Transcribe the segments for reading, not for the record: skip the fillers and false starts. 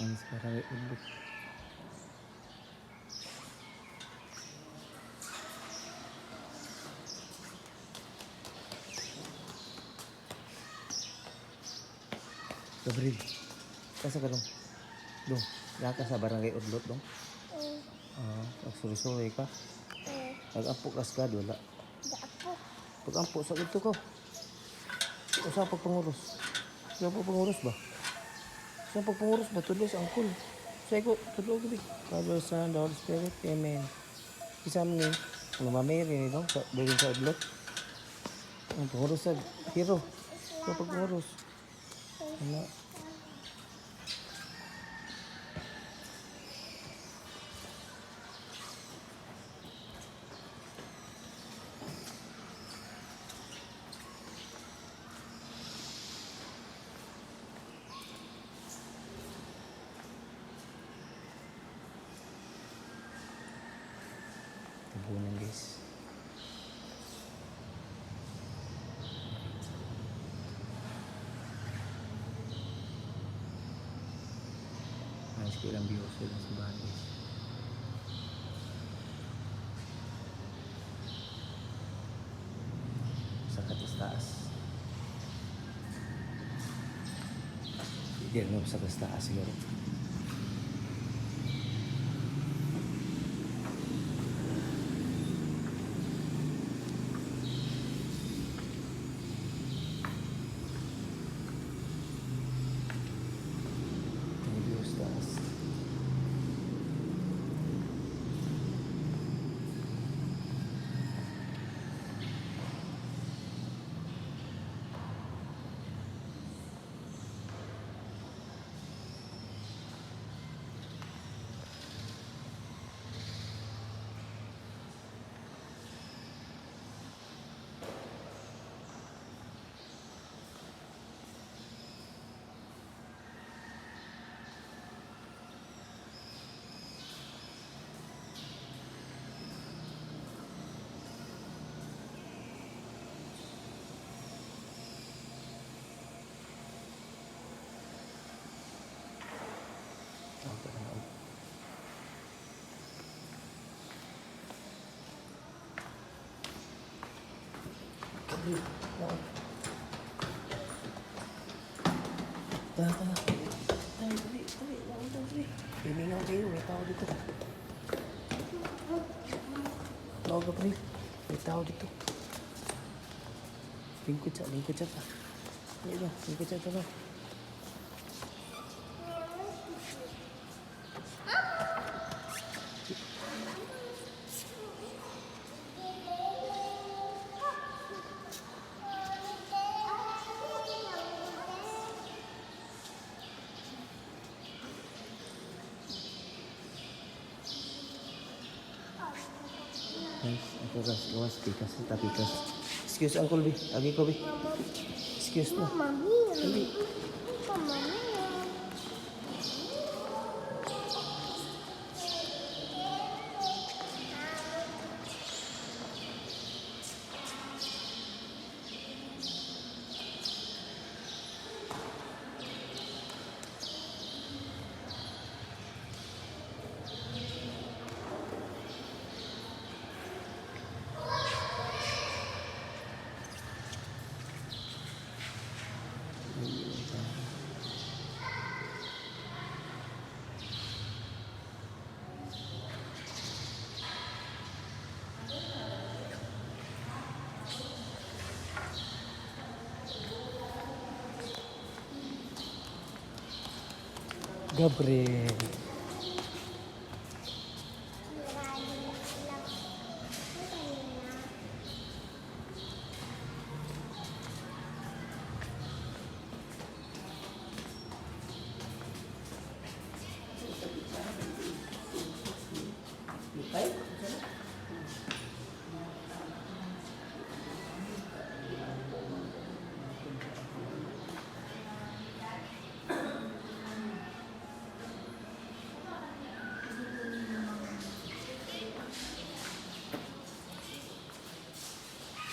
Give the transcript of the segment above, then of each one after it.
Ang sa Barangay Udlot. Gabriel, kasa ka dong? Dong, laka sa Barangay Udlot dong? Mm. Ah, nagsuri-suri ka? Mm. Nag-ampo ka sa God, wala. Gaapo. Pag-ampo sa ito ko. Usa pagpanguros. Usa pagpanguros ba? Usa pagpanguros ba? Tulo sa angkol. Sa ko, tulo gabi. Father, Son, the Holy Spirit. Amen. Isam ni, ang mameri ni dong, sa bilin sa udlot. Ang panguros sa hero. Usa pagpanguros. Ano? Tabunan, guys. Ayos ko ilang views sa ilang simbahan, guys. Sa katas-taas. Hindi rin sa katas-taas siguro. Ang views taas. Tawag ka na. Gabriel, tawag. Tara, tara. Dali, dali, dali. Tawag, dali. Himingaw kayo, may tao dito. Tawag, Gabriel. May tao dito. Lingkod siya ta. Dali daw, lingkod siya ta daw. Guys, ako guys, gawas, pikas, ta pikas. Excuse, Uncle B. Agi ko, B. Excuse na. Mami. Dali. Mami. Gabriel.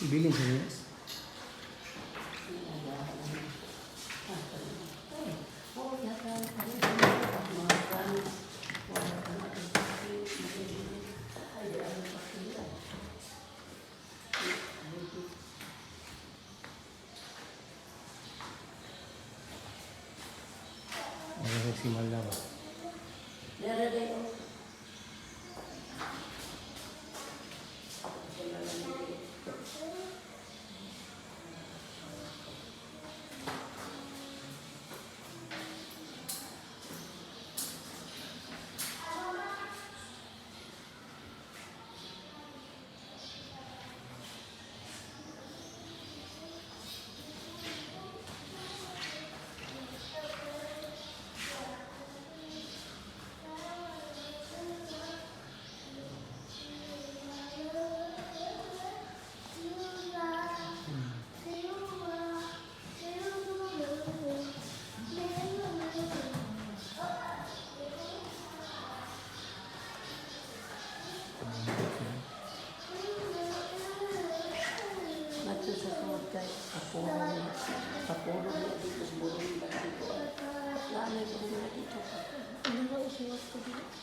Bilin sa Diyos. Ano nagsimal na ba? Dere dere. Mato sa suot kay ako ako na dito sa burong dito. Wala ko na dito. Ano ba usuwat ko dito?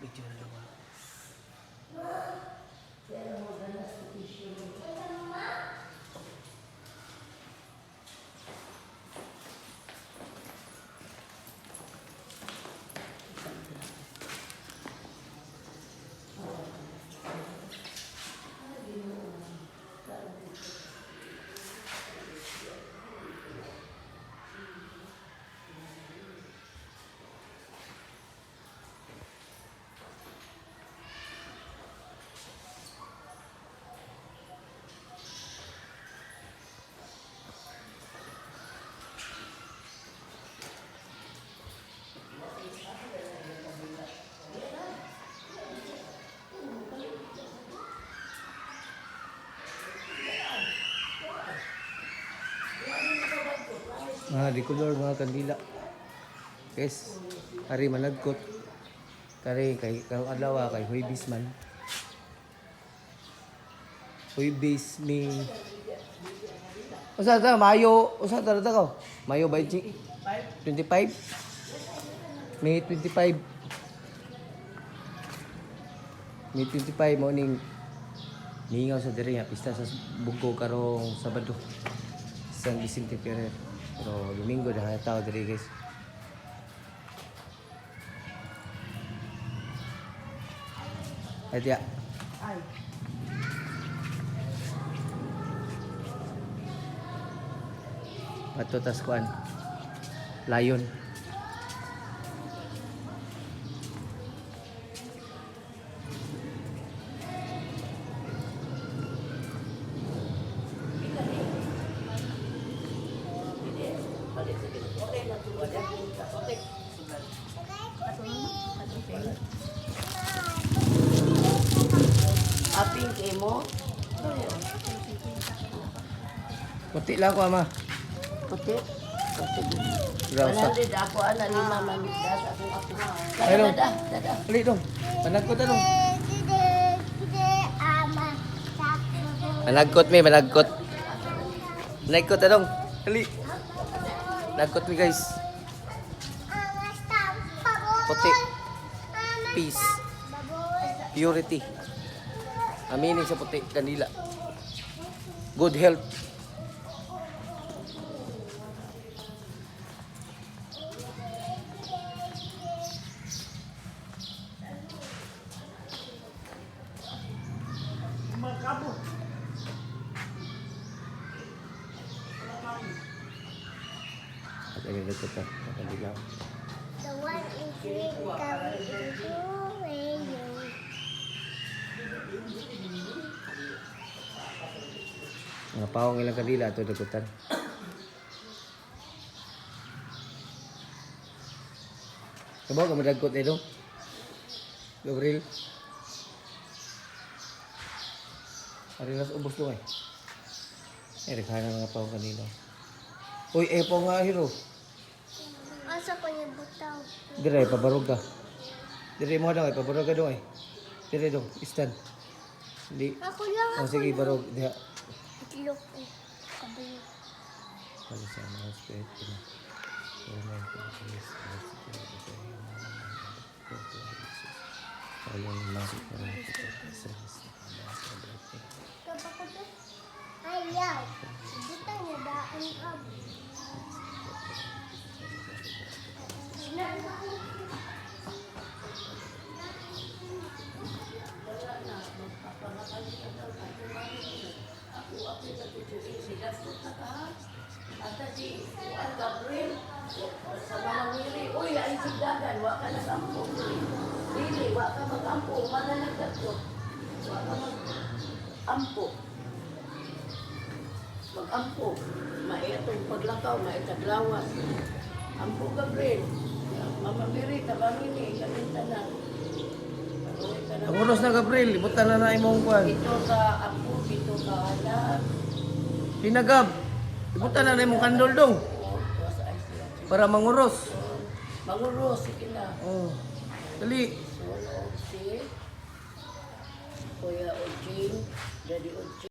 Video na lang ako. Mga decolor, mga kandila. Guys, ari managkot. Kari kay karong adlaw kay Huybis man. Huybis ni. Usa ta Mayo, usa ta ta ko. Mayo ba 25? May 25. May 25 mo ning niingaw sa diri nga pista sa Bugko karong Sabado. San Vicente Ferrer. Pero Domingo daghan tao diri, guys. Ay, tiya. Ay. Ato tas kuan. Lion. Aping kay mo. Puti lang ako, ama. Puti. Puti. Grausa. 100 ako ana lima mamigdas akong apo. Hello. Dada, dada. Ali dong. Managkot anong? Managkot mi, managkot. Managkot anong? Ali. Nagkot mi, guys. Puti. Peace. Purity. Aminin sa puti, kanila. Good health. At ay nagkot ta. Kanila. The one in three, coming into you. Mga pawang ilang kanila ato dagutan. Kabaw ka madagkot eh dong. Gabriel. Arilas ubos dong eh. Eh, rekha na mga pawang kanila. Uy, eh po nga hero. Asa ko yung butaw. Dire, pabarog ka. Dire mo dong eh, pabarog ka dong eh. Dire dong, stand. Di. Ako lang Oh, ako. sige, barog. Diha. Itlog eh. Kabalo. Para sa mga spirit ko. Kapag ko to. Ayaw. Butang na daan ka. Ata si Juan Gabriel sa mga wili. Uy, ay sigdagan, wa ka nagampo. Dili, wa ka magampo, mana nagdagko. Wa ka mag-ampo. Mag-ampo. Maitong paglakaw, maitaglawas. Ampo Gabriel. Mama Mary, tabangini, kaming tanan. Paluwi ka na. Ang oras na Gabriel, ibutan na na imong kuan. Ito ka ampo, ito ka anak. Pinagab. Ibutan na na imong kandol dong O, ito sa ICU. para manguros. Manguros, sige na. Oh. Dali. Solo si Kuya Ojing, Daddy Ojing.